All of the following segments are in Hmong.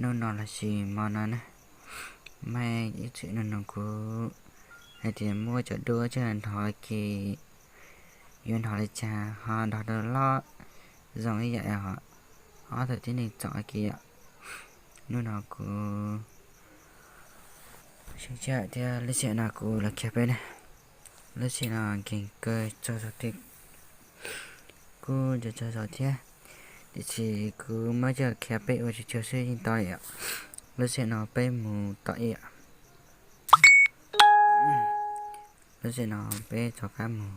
Hnub no los sis hmo no ne, mej ib txwm nug nug kuv hais tias muab cov duab tseg nrov kis yuav nrov li cas ho nrov rau loj zoo ib yam os ob tug tib neeg txom kis yom. Hnub no kuv sib tsab thiab lub sij hawm no kuv los qhia peb ne. Lub sij hawm no nkeeg kawg txog zog thiab, kuj txog zog thiab, tiam sis kuv muab coj qhia peb ua tsis tshua xwb yeej tau li os. Lub sij hawm no peb mus tom ib yam. Lub sij hawm no peb rov qab mus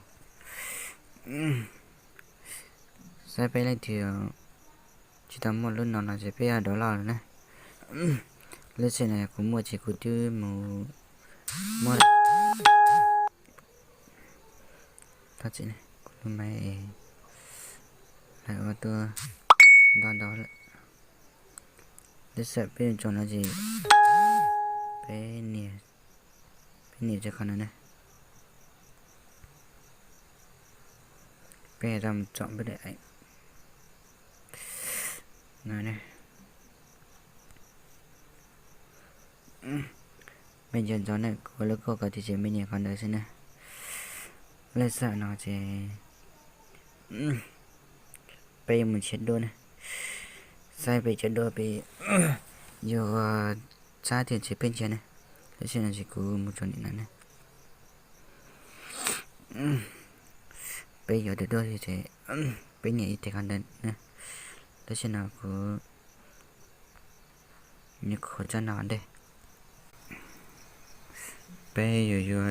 saib peb leej twg tsis tau muaj lub no no ces peb yuav download lawm na. Lub sij hawm no kuv muaj ces kuv twb mus muab thov txim ne, kuv lub maib lawv ua tuaj nto ntau lawm. Lub sij hawm peb yuav tso no ces peb nias, peb nias rau qhov no ne. Peb tau mus tsom peb daim no ne. Mej nco ntsoov ne, kuv ua lub koj ko tiam sis mej nias qhov ntawd xwb ne. Lub sij hawm no ces peb yuav mus nrhiav duab ne, saib peb cov duab peb yuav tsab tiag ces peb nrhiav ne. Lub sij hawm no ces kuv mus tso nim no ne. Peb yuav tus duab ces peb nias ib teg qhov ntawd ne. Lub sij hawm no kuv yuav khuam tsab no ntej. Peb yuav yuav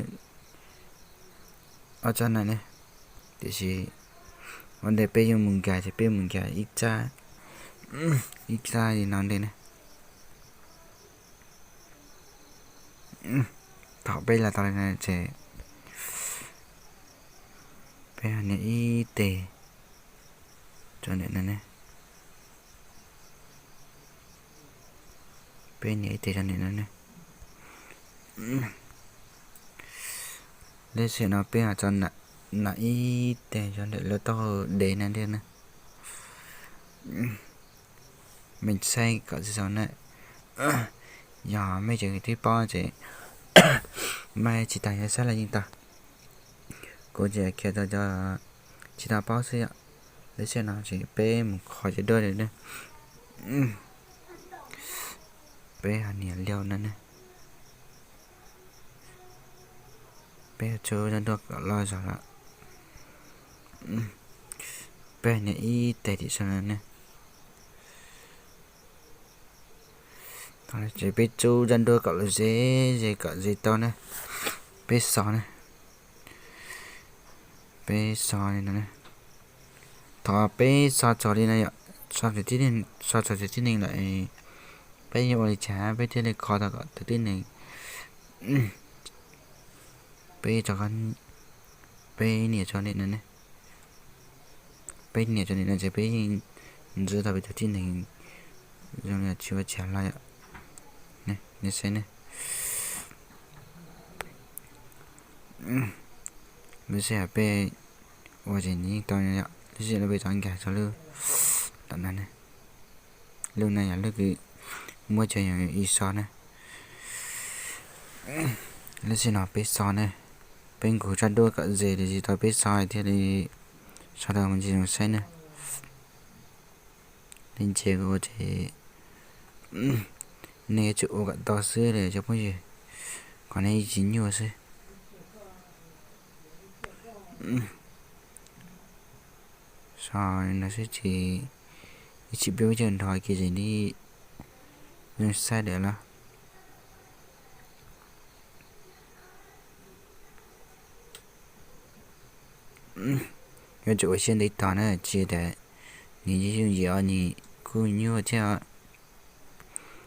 ob tsab no ne, tiam sis ua ntej peb yuav mus nkag ces peb mus nkag ib tsab, ib tsab li no ntej ne. Thaum peb los tau li no ces peb nias ib teg rau ntawm no ne. Peb nias ib teg rau ntawm no ne. Lub sij hawm no peb ho tso nam ib teg rau ntawm lub taub hau dev no ntej na. Mej saib kom txhua tsaus na. Yog mej tseem twb paub ces mej tsis tas yuav saib los yeej tau. Kuv tseem qhia rau cov tsis tau paub xwb yom. Lub sij hawm no ces peb mus kho cov duab li na. Peb ho nias liau no ne. Peb tso zaj duab kom loj zog lawm. Peb nias ib teg tim saum no ne. Ces peb tso zaj duab kom lom zem, zem kom zem tau ne. Peb xo ne. Peb xo li no ne. Thaum peb xo txog li no yom, xo txog tus tib neeg lawm, peb yuav ua li cas peb thiaj li kho tau kom tus tib neeg, peb, peb nias tso li no ne. Peb nias tso li no ces peb yeej ntxiv tau peb tus tib neeg zoo li tsis ua cas los yom. Nej saib ne. Lub sij hawm peb ua ces nws yeej tau yom, lub sij hawm no peb rov nkag rau lub tom no ne. Lub no yog lub kws muab cov yog ib xo ne. Lub sij hawm no peb xo ne, peb nqus zaj duab kom zem li tsis tau peb xo thiaj li xo tau me ntsis zoo saib ne. Li ntses ua ces nej yuav tsum ua kom tau xwb li cov phooj ywg, kom nej ib tsis nyuaj xwb. So no xwb ces ib tsis peb ua coj nrov kiag ces li zoo saib lawm los. Yuav tsum ua siab ntev tos na, tsis tas nws yooj yim os, nws kuj nyuaj thiab os.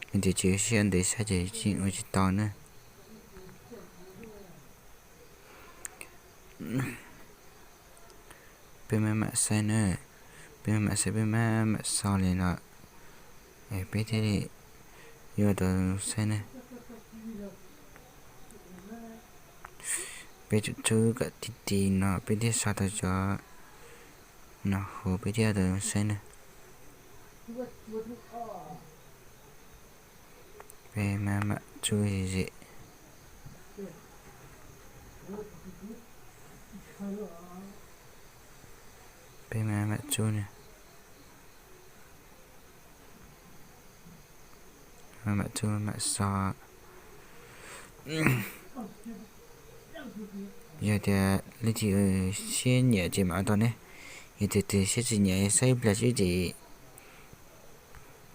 Yog tias tsis ua siab ntev saib ces tsis ua tsis tau na. Peb maj mam saib na, peb maj mam saib, peb maj mam xo li no, peb thiaj li yuav tau saib na. Peb tsum txhub kom ti ti no peb thiaj so tau cov no huv peb thiaj tau saib na. Peb mam mam txuj zim zim. Peb mam mam txuj na. Mam mam txuj mam xo. Yog tias leej twg siab nyiam ces mam ua tau ne. Yog tias tus siab tsis nyiam saib ib pliag xwb ces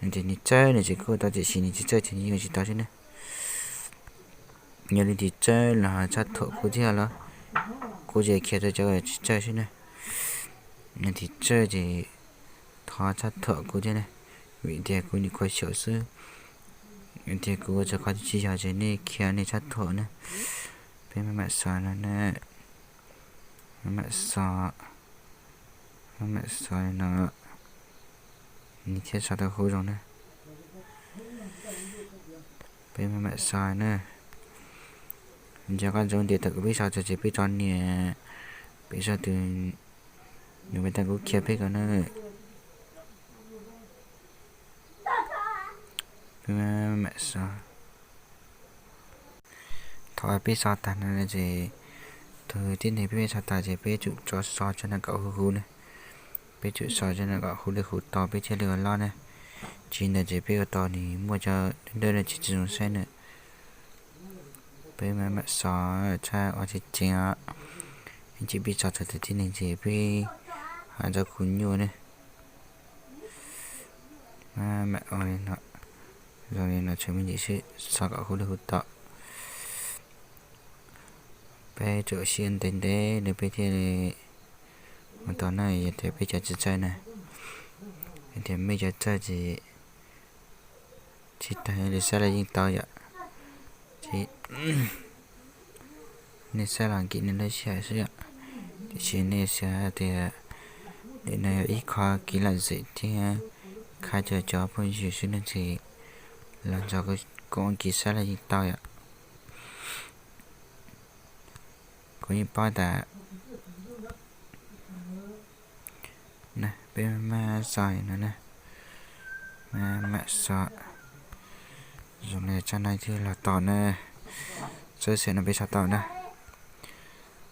nws tias nws txawj nws tsis kuj tau, tiam sis nws tsis txawj ces nws yuav tsis tau xwb na. Yog leej twg txawj los ho txhaj thuam kuv thiab los, kuv ces khiav rau cov tsis txawj xwb na. Leej twg txawj ces thov txhaj thuam kuv thiab na, vim tias kuv nyuam qhuav xyaum xwb. Vim tias kuv ua txog qhov tsis yog ces nej khiav nej txhaj thuam na. Peb mam mam xo no na, mam mam xo, mam mam xo no, nws thiaj xo tau huv zoo na. Peb mam mam xo na. Nco qab ntsoov tias thaum kuv peb xo txog ces peb tso nias pem zog tus nws peb tag kuv khiav peb ko na. Peb mam mam xo. Thaum peb xo tag no ces tus tib neeg peb xo tag ces peb tsum tso xo tso no kom huv huv na. Peb tsum xo tso no kom huv li huv to peb thiaj li ua loj na. Tsis ntawd ces peb ua tau nws muaj cov dawb dawb no tsis tsis zoo saib na. Peb mam mam xo txhaj ua tseem ceev os. Ib chim peb xo txog tus tib neeg ces peb ho tso kuv nyuaj na. Mam mam ua li no, zoo li no tshwm me ntsis xwb xo kom huv li huv to. Peb tsum siab ntev ntev li peb thiaj li ua tau na, yog tias peb cov tsis txawj na. Yog tias mej cov txawj ces tsis tas li saib los yeej tau yom. Nej saib los nkim nej lub sij hawm xwb yom. Tiam sis nej xav tias nim no yog ib qho kev lom zem thiab qhia rau cov phooj ywg xwb no ces los nrog kuv ua kev saib los yeej tau yom. Kuv yeej paub tas na, peb mam xo li no na, mam mam xo. Zoo li tsab no twb los tau na. Xwb xwm no peb xo tau na.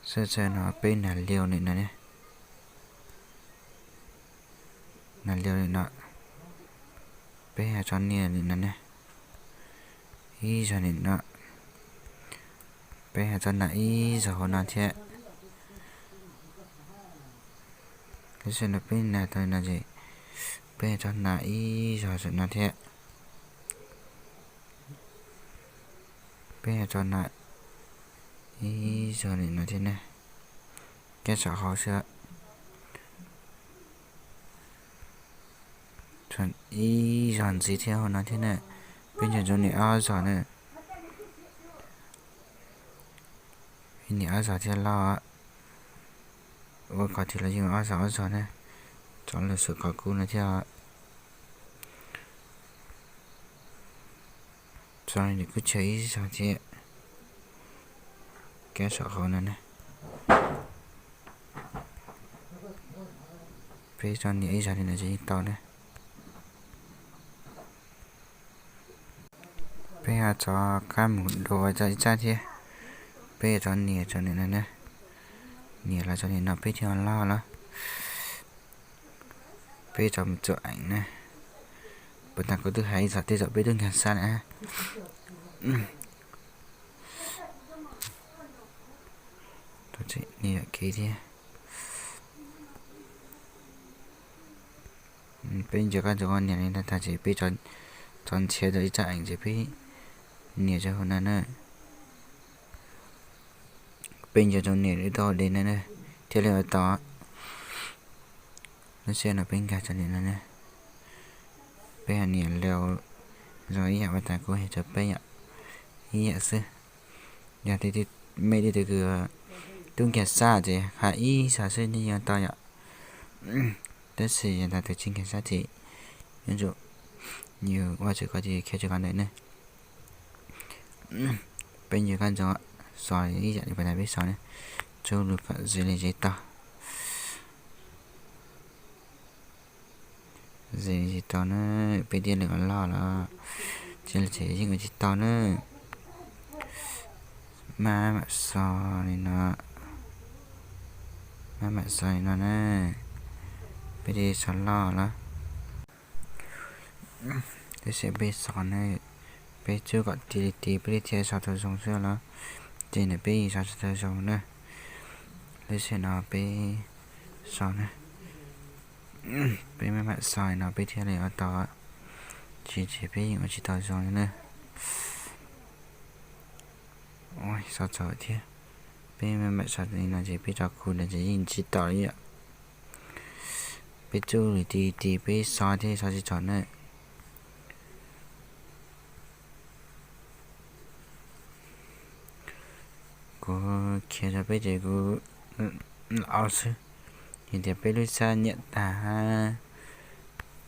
Xwb xwm no peb nias liu li no ne. Nias liu li no, peb ho tso nias li no ne. Ib zaug li no, peb ho tso nias ib zaug hauv no thiab. Lub sij hawm no peb nias tau li no ces peb ho tso nias ib zaug saum no thiab. Peb ho tso nias ib zaug li no thiab ne. Kab saum hauv xwb. Ib zaug ntxiv thiab hauv no thiab na. Peb nco ntsoov nias ob zaug na. Nias ob zaug thiab loj. Ua qhov twg los yeej ob zaug ob zaug na. Tso lawm saum qhov kub no thiab. Tso li kuj tshuav ib zaug thiab. Kab saum hauv no na. Peb tso nias ib zaug li no ces yeej tau na. Peb ho tso kab mus dua tso ib tsab thiab. Peb tso nias tso li no na. Nias los tso li no peb thiaj loj los. Peb tso mus txuam eem na. Puas tas kuv twb hais ib zaug tej zaum peb twb nkag sab lawm. Nias kev thiab. Peb nco qab ntsoov nias li no tag ces peb tso ntxhiav rau ib tsab eem ces peb nias rau hauv no na. Peb nco ntsoov nias rau hauv dej no na, thiaj li ua tau. Lub sij hawm no peb nkag tso nias no na. Peb ho nias lawm zoo ib yam uas tas kuv hais rau peb yom, ib yam xwb. Yog mej leej twg twb nkag sab ces hais ib zaug xwb yeej ua tau yom. Tab sis yog ntawd tus tsis nkag sab ces yuav tsum yus ua tsis kov ces khiav tsis kov ntawm ne. Peb nco qab ntsoov xos ib yam li pas tas peb xos ne, tsuj lug kom ze li ze tau. Ze li ze tau na, peb thiaj li ua loj los. Ces yeej ua tsis tau na. Maj mam xo li no, maj mam xo li no na. Peb li xo loj los, tab sis peb xo ne, peb tsuj kom tig li tig peb li thiaj xo tau zoo xwb los. Ces ntawm peb yeej xo tsis tau zoo na. Lub sij hawm no peb xo na, peb maj mam xo no peb thiaj li ua tau. Tsis ces peb yeej ua tsis tau zoo li na. Xo txog thiab, peb maj mam xo li no ces peb tso khu ntawd ces yeej tsis tau li yom. Peb tsuj li tig tig peb xo thiab xo tsis txog na. Kuv khiav rau peb ces kuv lam ua xwb. Yog tias peb lub xab nyiam tag,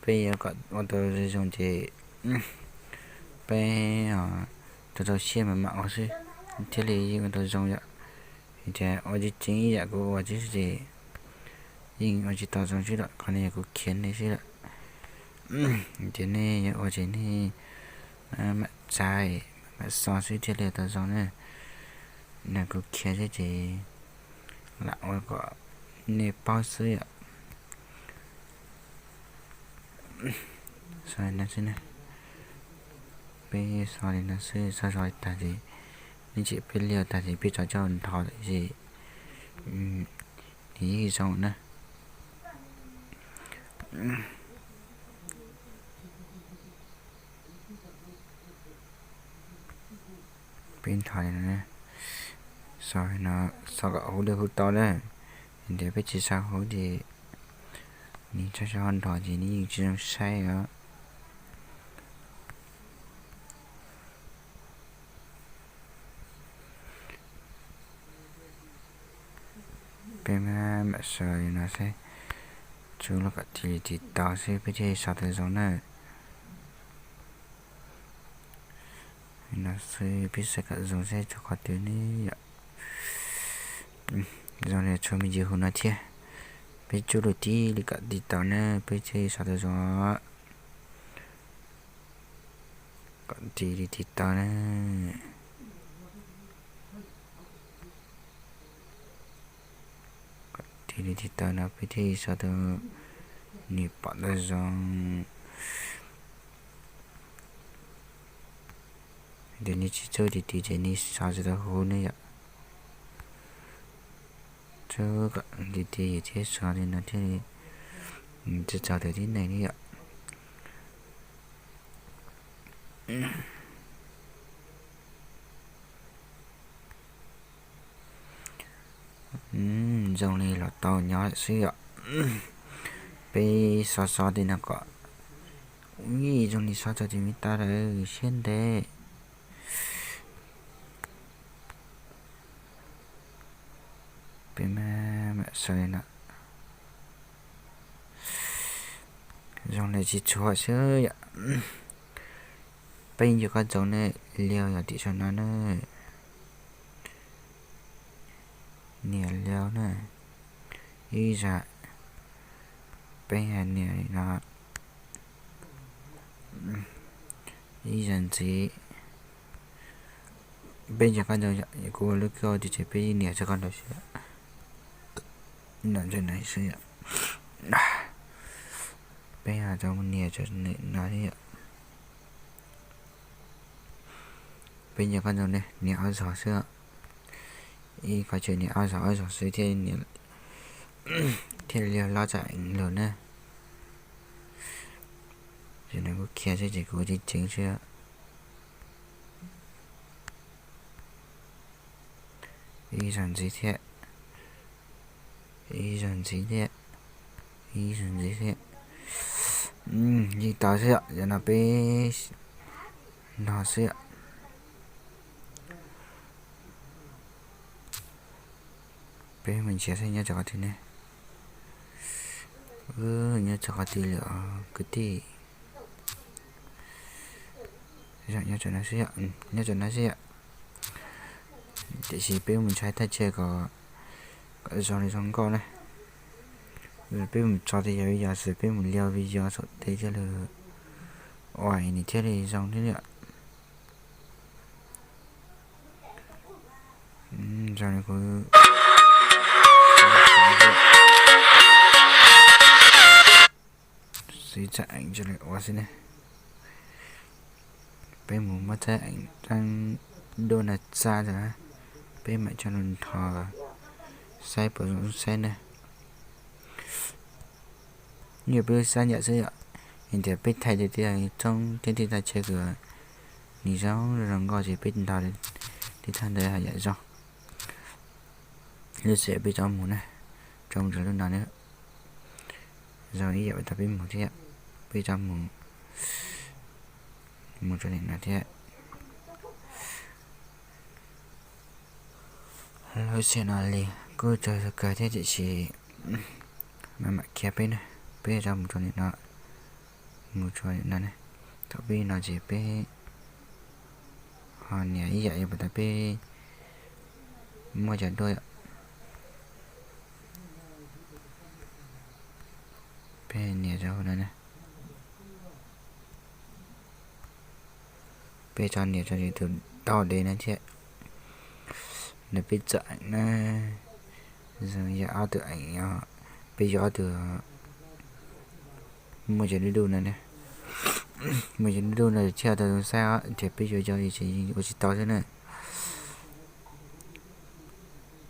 peb yuav kom ua tau zoo zoo ces peb rau rau siab mam mam ua xwb thiaj li yeej ua tau zoo yom. Yog tias ua tseeb tseeb ib yam kuv ua tib si ces yeej ua tsis tau zoo xwb lawm, qhov no yog kuv khiav nej xwb lawm. Ces nej yuav ua ces nej mam txais mam xo xwb thiaj li tau zoo na. No kuv khiav xwb ces lam ua kom nej paub xwb yom. Xo li no xwb na, peb xo li no xwb, xo xo li tag ces, nej tsis peb liag tag ces peb tso coj nrho ces nws yeej zoo na. Peb nrho li no, xo li no, xo kom huv li huv tau na. Yog tias peb tsis xo huv ces nws tso coj nrho ces nws yeej tsis zoo saib os. Peb mam mam xo li no xwb, tsuj los kom tig li tig tau xwb peb thiaj xo tau zoo na. Li no xwb peb xav kom zoo saib txog qhov twg ne yom. Zoo li tshuav me ntsis huv no thiab, peb tsuj lub tig li kom tig tau na peb thiaj xo tau zoo. Kom tig li tig tau na. Kom tig li tig tau no peb thiaj xo tau nws pom tau zoo. Ces nws tsis tsuj tig tig ces nws xo tsis tau huv ne yom. Tsuj kom tig tig thiab xo li no thiaj li tsis txog tus tib neeg ne yom. Zoo li los tau nyob lawm xwb yom. Peb xov xov tim no kom, ui, zoo li xov txog tim me tas lawm siab ntev. Peb mam mam xav li no. Zoo li tsis tshua xwb yom. Peb nco qab ntsoov ne, liag yog tim saum no na. Niam liag na. Ib zag, peb hais niam li no. Ib zag ntxiv. Peb nco qab ntsoov, kuv ua lub koj tias ces peb niam txog qhov ntawd xwb. Peb hais tau niam txog no xwb yom. Peb nco qab ntsoov ne, niam ob zog xwb. Ib qhov chaw niam ob zog ob zog xwb thiaj, thiaj li loj tsam lug na. Ces nws kuj khiav xwb ces kuv ceev ceev xwb. Ib zag ntxiv thiab. Ib zag ntxiv thiab. Ib zag ntxiv thiab. Yeej tau xwb yom, yog no peb no xwb yom. Peb mus nrhiav saib nyob txog qhov twg ne. Nyob txog qhov twg lawm kwv tij? Nyob txog no xwb yom, nyob txog no xwb yom. Tiam sis peb mus ntshai thaj chaw kom zoo li zoo nkauj na. Peb mus tso tej yam vij yos xwb, peb mus liag vij yos saum tej thiaj li ua nws thiaj li zoo thiab yom. Zaum no kuv xwv txawj eem zoo li ua xwb ne. Peb mus muab txawj eem rab duaj no txaj ntawd, peb mam tso nrho saib puas zoo saib ne. Yog peb lub xab yam xwb yom, tias peb thaij tiag tiag thoob teb teb tag chaw kws nws zoo zoo nkauj ces peb nrog li thaj ntawd yam zoo. Lub sij hawm peb tso mus na, tso mus rau lub no na, zoo ib yam tau peb mus thiab, peb tso mus, mus rau nim no thiab. Lub sij hawm no li kuj tsaug kawg thiab tiam sis mam mam khiav peb na, peb tso mus rau nim no, mus rau nim no ne. Thaum peb no ces peb ho nias ib yam yog puas tas peb muaj cov duaj yom. Peb nias rau hauv no ne. Peb tso nias rau tus tau dev no thiab. Nws peb txawm eem na, zoo yam ob tug eem, peb yuav ob tug muaj cov duj duj no, muaj cov duj duj no thiaj tau zoo saib os, tias peb yuav cov li ces yeej ua tsis tau xwb na.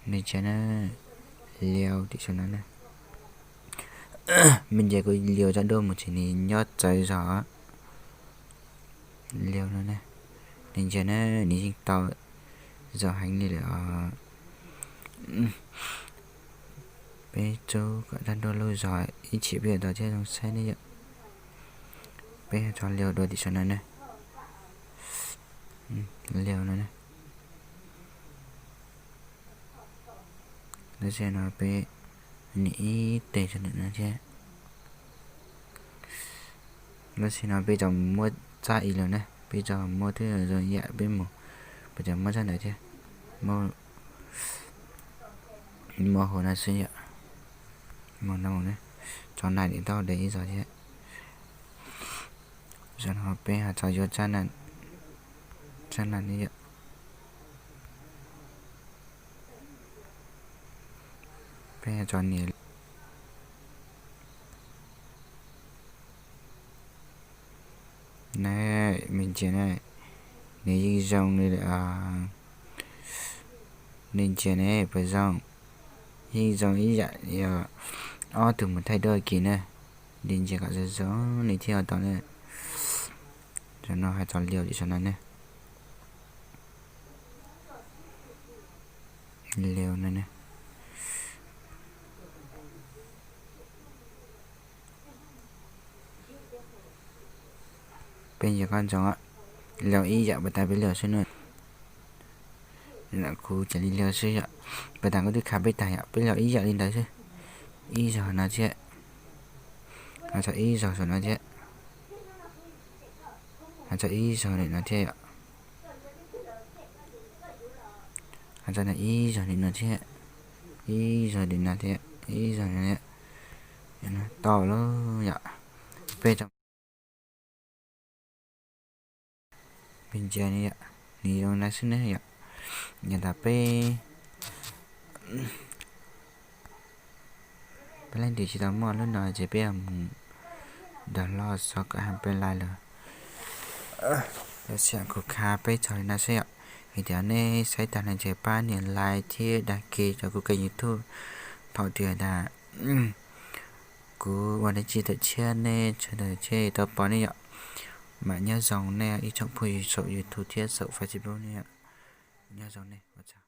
Nej ntsia na, liau tim saum no na. Me ntsia kuv liau cov duaj mus ces nws nyob txawv zog. Liau no ne, nej ntsia na, nws yeej tau zog heev li lawm os. Peb tsub kom rab duaj lub zog ib chim peb yuav tau thiab zoo saib ne yom. Peb tso liau dua tim saum no ne. Liau no ne. Lub sij hawm no peb nias ib teg rau ntawm no thiab. Lub sij hawm no peb tso muab txaj ib lawm na, peb tso muab twb zoo yam peb mus, peb tso muab txaj ntawd thiab, muab hauv no xwb yom. Mus no, tso nais dim tau de ib zog thiab. Zaum no peb ho tso yuav txaj na, txaj na ne yom. Peb tso nias na, me ntsia na, nws yeej zoo li lawm. Nej ntsia ne puas zoo, yeej zoo ib yam yog ob tug mus thaij duab kis na. Nej ntsia kom zoo zoo nej thiaj ua tau na. Zaum no hais txog liau tim saum no ne. Liau no ne. Peb ntsia koj ntsoov, liau ib yam puas tas peb liau xwb na. Kuv ces li liau xwb yom, puas tas kuv twb khav peb tag yom, peb liau ib yam li ntawd xwb. Ib zog no thiab, ho tso ib zog saum no thiab, ho tso ib zog ntawm no thiab yom. Ho tso ib zog ntawm no thiab, ib zog ntawm no thiab, ib zog ntawm no thiab. Tau lawm yom. Peb tso peb ntsia ne yom, nws zoo no xwb ne yom. Yog tas peb, peb leej twg tsis tau muaj lub no ces peb mus download xov kom ha peb lais lawm. Lub sij hawm kuv khav peb txog li no xwb yom. Yog tias nej saib tag no ces pab nias like thiab đăng ký rau kuv kênh YouTube, thaum twg tas kuv ua dab tsi tawm tshiab nej sawv daws thiaj tau pom ne yom. Mam nyob zoo nej ib tsoom phooj ywg saum YouTube thiab saum Facebook ne yom. Nyob zoo nej, ua tsaug.